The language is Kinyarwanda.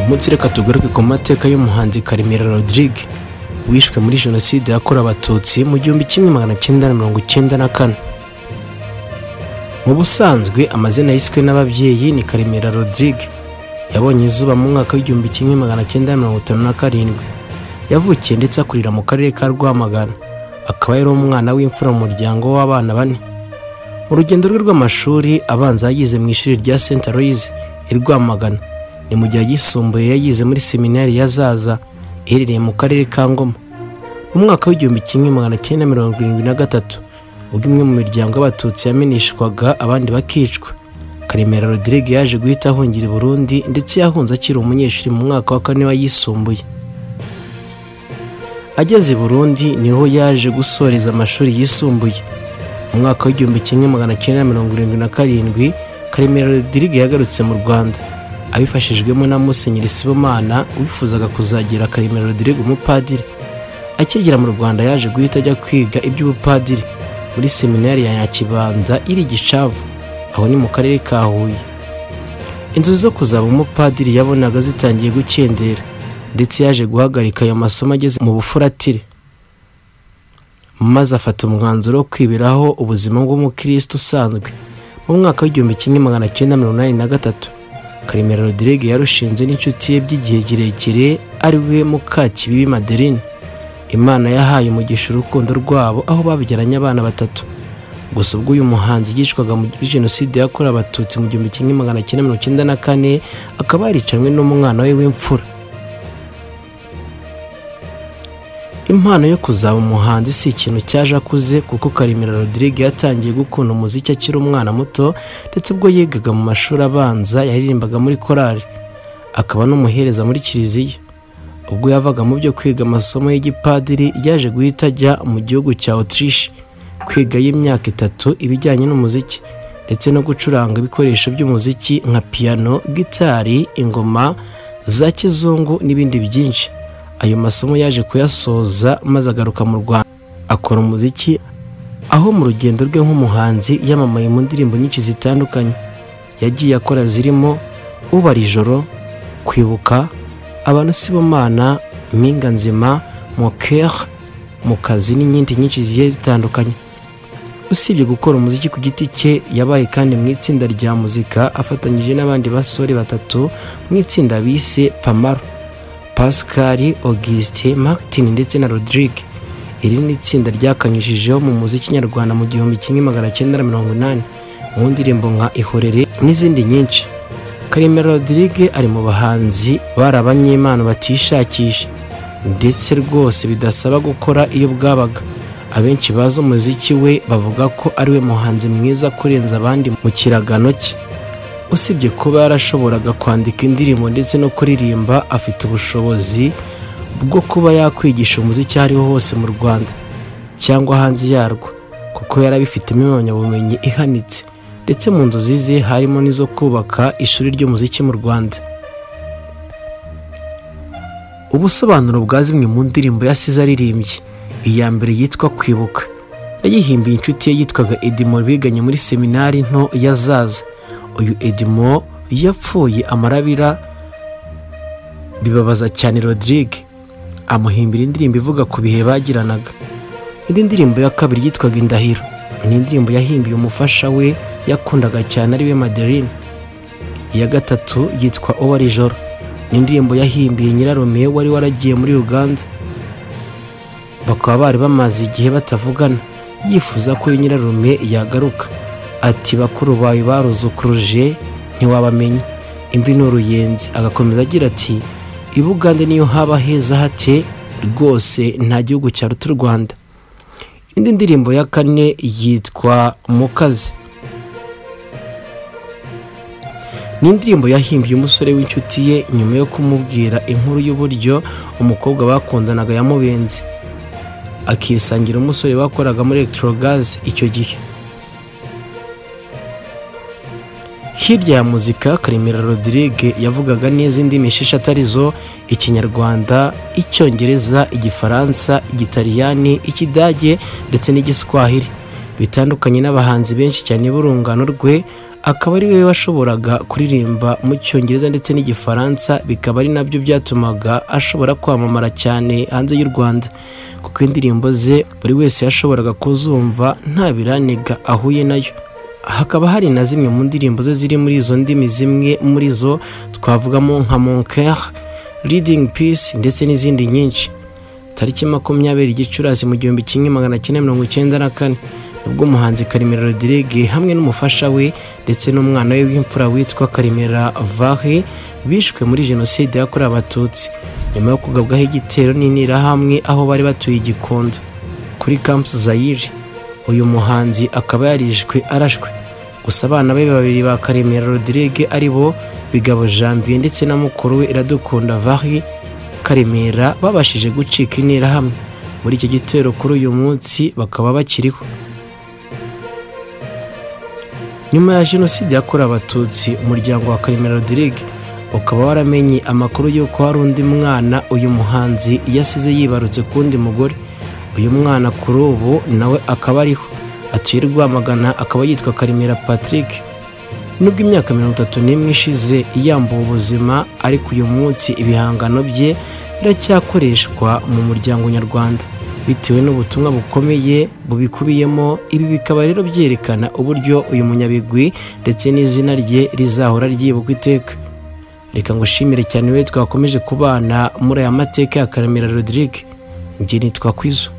Munsi reka tugaruke ku mateka y'umuhanzi Karemera Rodrigue wishwe muri Jenoside yakorewe Abatutsi mu 1994. Mu busanzwe amazina yiswe n'ababyeyi ni Karemera Rodrigue. Yabonye izuba mu mwaka w'1957. Yavukiye ndetse akurira mu karere ka Rwamagana, akaba yari umwana w'imfura mu muryango w'abana bane. Mu rugendo rwe rw'amashuri abanza yagize mu ishuri rya Saint Aloys i Rwamagana, ni mu gihe yisumbuye yagize muri seminari ya Zaza iherereye mu karere ka Ngoma. Mu mwaka w'1973 ubwo imwe mu miryango y'Abatutsi yameneshwaga abandi bakicwa, Karemera Rodrigue yaje guhita ahungira i Burundi, ndetse yahunze akiri umunyeshuri mu mwaka wa kane w'ayisumbuye. Ageze i Burundi niho yaje gusoreza amashuri yisumbuye. Mu mwaka w'1977 Karemera Rodrigue yagarutse mu Rwanda abifashijwemo na Musenyeri Sibomana wifuzaga kuzagira Karemera Rodrigue umupadiri. Akigera mu Rwanda yaje guhita ajya kwiga iby'ubupadiri muri seminari ya Nyakibanda iri Gicavu, aho ni mu karere ka Huye. Inzozi zo kuzaba umupadiri yabonaga zitangiye gukendera, ndetse yaje guhagarika ayo masomo ageze mu bufuratire, maze afata umwanzuro wo kwiberaho ubuzima bw'umukristo usanzwe. Mu mwaka w'1983 Karemera Rodrigue yarushinze n'inshuti ye by'igihe kirekire ari we Mukakibibi Madeline. Imana yahaye umugisha urukundo rwabo aho babyaranye abana batatu. Gusa ubwo uyu muhanzi yicwaga muri Jenoside yakorewe Abatutsi mu 1994, akaba yaricanwe n'umwana we w'imfura. Impano yo kuzaba umuhanzi si ikintu cyaje akuze, kuko Karemera Rodrigue yatangiye gukunda umuziki akiri umwana muto, ndetse ubwo yigaga mu mashuri abanza yaririmbaga muri korali, akaba n'umuhereza muri kiliziya. Ubwo yavaga mu byo kwiga amasomo y'igipadiri yaje guhita ajya mu gihugu cya Autriche kwiga y'imyaka 3 ibijyanye n'umuziki ndetse no gucuranga ibikoresho by'umuziki nka piano, gitari, ingoma za kizungu n'ibindi byinshi. Ayo masomo yaje kuyasoza maze agaruka mu Rwanda akora umuziki, aho mu rugendo rwe nk'umuhanzi yamamaye mu ndirimbo nyinshi zitandukanye yagiye akora zirimo Ubara Ijoro, Kwibuka, Abantu Sibomana, Mpinga Nzima, Moker, Mu Kazi n'izindi nyinshi zigiye zitandukanye. Usibye gukora umuziki ku giti cye, yabaye kandi mu itsinda rya muzika afatanyije n'abandi basore batatu mu itsinda bise Pamaro, Pascal, Auguste, Martin ndetse na Rodrigue. Iri ni itsinda ryakanyujijeho mu muziki nyarwanda mu 1980 mu ndirimbo nka Ihorere n'izindi nyinshi. Karemera Rodrigue ari mu bahanzi bari abanyempano batishakisha, ndetse rwose bidasaba gukora iyo bwabaga. Abenshi bazi umuziki we bavuga ko ari we muhanzi mwiza kurenza abandi mu kiragano cye. Usibye kuba yarashoboraga kwandika indirimbo ndetse no kuririmba, afite ubushobozi bwo kuba yakwigisha umuziki aho ariho hose mu Rwanda cyangwa hanze yarwo, kuko yarabifitemo impamyabumenyi ihanitse, ndetse mu nzozi ze harimo n'izo kubaka ishuri ry'umuziki mu Rwanda. Ubusobanuro bwa zimwe mu ndirimbo yasize aririmbye, iya mbere yitwa Kwibuka, yayihimbiye inshuti ye yitwaga Edimo biganye muri seminari nto ya Zaza. Uyu Edimo yapfuye amarabira, bibabaza cyane Rodrigue, amuhimbira indirimbo ivuga ku bihe bagiranaga. Indi ndirimbo ya kabiri yitwaga Indahiro, ni indirimbo yahimbiye umufasha we yakundaga cyane ari we Madeline. Iya gatatu yitwa Ubara Ijoro, ni indirimbo yahimbiye nyirarume wari waragiye muri Uganda, bakaba bari bamaze igihe batavugana, yifuza ko nyirarume yagaruka. Ati bakuru bawe baruzukuruje ntiwabamenya, imvi ni uruyenzi. Agakomeza agira ati i Bugande niyo haba heza hate, rwose nta gihugu cyaruta u Rwanda. Indi ndirimbo ya kane yitwa Mukazi, ni indirimbo yahimbiye umusore w'inshuti ye nyuma yo kumubwira inkuru y'uburyo umukobwa bakundanaga yamubenze, akisangira umusore bakoraga muri Electrogaz icyo gihe. Hirya ya muzika, Karemera Rodrigue yavugaga neza indimi esheshatu arizo Ikinyarwanda, Icyongereza, Igifaransa, Igitaliyani, Ikidage ndetse n'Igiswahili. Bitandukanye n'abahanzi benshi cyane b'urungano rwe, Akaba ari we washoboraga kuririmba mu Cyongereza ndetse n'Igifaransa, bikaba ari nabyo byatumaga ashobora kwamamara cyane hanze y'u Rwanda, kuko indirimbo ze buri wese yashoboraga kuzumva nta biranega ahuye nayo. Hakaba hari na zimwe mu ndirimbo ze ziri muri izo ndimi, zimwe muri zo twavugamo nka Mon Cœur, Leading Peace ndetse n'izindi nyinshi. Tariki 20 Gicurasi mu 1994 nibwo umuhanzi Karemera Rodrigue hamwe n'umufasha we ndetse n'umwana we w'imfura witwa Karemera Vahe bishwe muri Jenoside yakorewe Abatutsi, nyuma yo kugabwaho igitero n'interahamwe aho bari batuye i Gikondo kuri Camp Zaire. Uyu muhanzi akaba yarishwe arashwe. Gusa abana be babiri ba Karemera Rodrigue ari bo Bigabo Janvier ndetse na mukuru we Iradukunda Vahe Karemera babashije gucika interahamwe muri icyo gitero, kuri uyu munsi bakaba bakiriho. Nyuma ya Jenoside yakorewe Abatutsi, umuryango wa Karemera Rodrigue ukaba waramenye amakuru y'uko hari undi mwana uyu muhanzi yasize yibarutse ku wundi mugore. Uyu mwana kuri ubu nawe akaba ariho, atuye i Rwamagana, akaba yitwa Karemera Patrick. Nubwo imyaka 31 ishize yambuwe ubuzima, ariko uyu munsi ibihangano bye biracyakoreshwa mu muryango nyarwanda bitewe n'ubutumwa bukomeye bubikubiyemo. Ibi bikaba rero byerekana uburyo uyu munyabigwi ndetse n'izina rye rizahora ryibukwa iteka. Reka ngushimire cyane we twakomeje kubana muri aya mateka ya Karemera Rodrigue. Njye nitwa Kwizo.